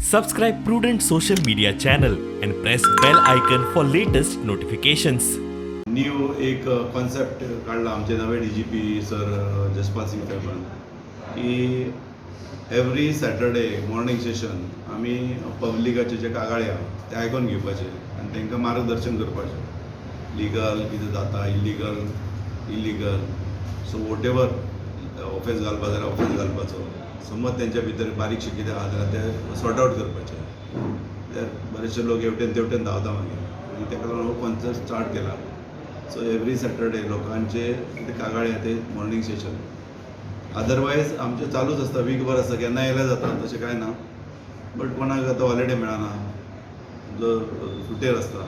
Subscribe Prudent social media channel and press bell icon for latest notifications. New एक concept काडला आमचे नवे DGP sir Jaspal Singh साहेबान की every Saturday morning Seshan आमी पब्लिकाचे जे कागाळी आहा ते आयकोन घेवपाचे आनी तांकां मार्गदर्शन करपाचें, लिगल कितें जाता, illegal, so whatever offence घालपा जाल्यार ऑफेन्स घालपाचो. समज तेंच्या भितर बारीकशें कितें आहा जाल्यार तें सॉर्ट आवट करपाचें, कित्याक बरेचशे लोक हेवटेन तेवटेन धांवता मागीर. आनी ताका लागून हो कॉन्सेप्ट स्टार्ट केला. सो एवरी सॅटर्डे लोकांचे कितें कागाळी आहा ते मॉर्निंग सेशन. अदरवायज आमचें चालूच आसता, वीकभर आसता, केन्ना येयल्यार जाता, तशें कांय ना. बट कोणाक आतां हॉलिडे मेळना, जो सुटयेर आसता,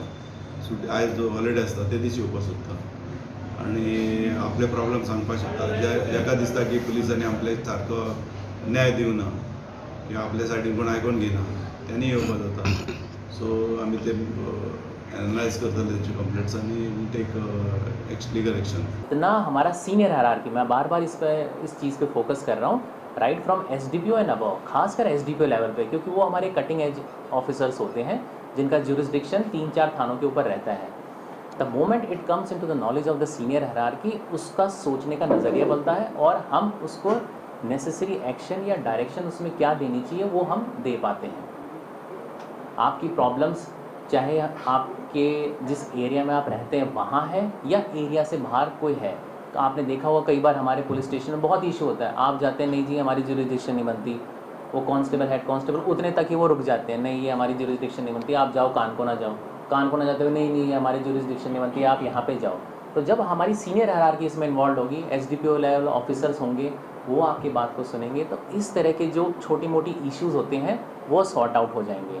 सुटी आयज जो हॉलिडे आसता ते दीस येवपाक सोदता आनी आपले प्रॉब्लम सांगपाक शकता. जाका दिसता की पुलिसांनी आपले सारको न्याय दिवना किंवा आपल्या सायडीन कोण आयकोन घेयना, तेणी येवपाक जाता. सो आमी ते एनालायज करतले तेंचे कंप्लेंट्स आनी टेक लिगल एक्शन. इतना हमारा सीनियर हायरार्की, मैं बार बार इस पे, इस चीज़ पे फोकस कर रहा हूँ, right from SDPO and above, खासकर एसडीपीओ लेवल पे, क्योंकि वो हमारे कटिंग एज ऑफिसर्स होते हैं जिनका जुरिस्डिक्शन 3-4 थानों के ऊपर रहता है. The moment it comes into the knowledge of the senior hierarchy, उसका सोचने का नज़रिया बदलता है और हम उसको नेसेसरी एक्शन या डायरेक्शन उसमें क्या देनी चाहिए वो हम दे पाते हैं. आपकी प्रॉब्लम्स चाहे आपके जिस एरिया में आप रहते हैं वहाँ है या एरिया से बाहर कोई है, तो आपने देखा होगा कई बार हमारे पुलिस स्टेशन में बहुत इशू होता है. आप जाते हैं, नहीं जी हमारी जुरिस्डिक्शन नहीं बनती, वो कांस्टेबल, हेड कांस्टेबल उतने तक ही वो रुक जाते हैं, नहीं ये हमारी जुरिस्डिक्शन नहीं बनती, आप जाओ कानकोना जाओ. कानकोना जाते हुए नहीं नहीं ये हमारी जुरिस्डिक्शन नहीं बनती, आप यहाँ पे जाओ. तो जब हमारी सीनियर हायरार्की इसमें इन्वॉल्व होगी, एसडीपीओ लेवल ऑफिसर्स होंगे, वो आपकी बात को सुनेंगे, तो इस तरह के जो छोटी मोटी इश्यूज़ होते हैं वो सॉर्ट आउट हो जाएंगे.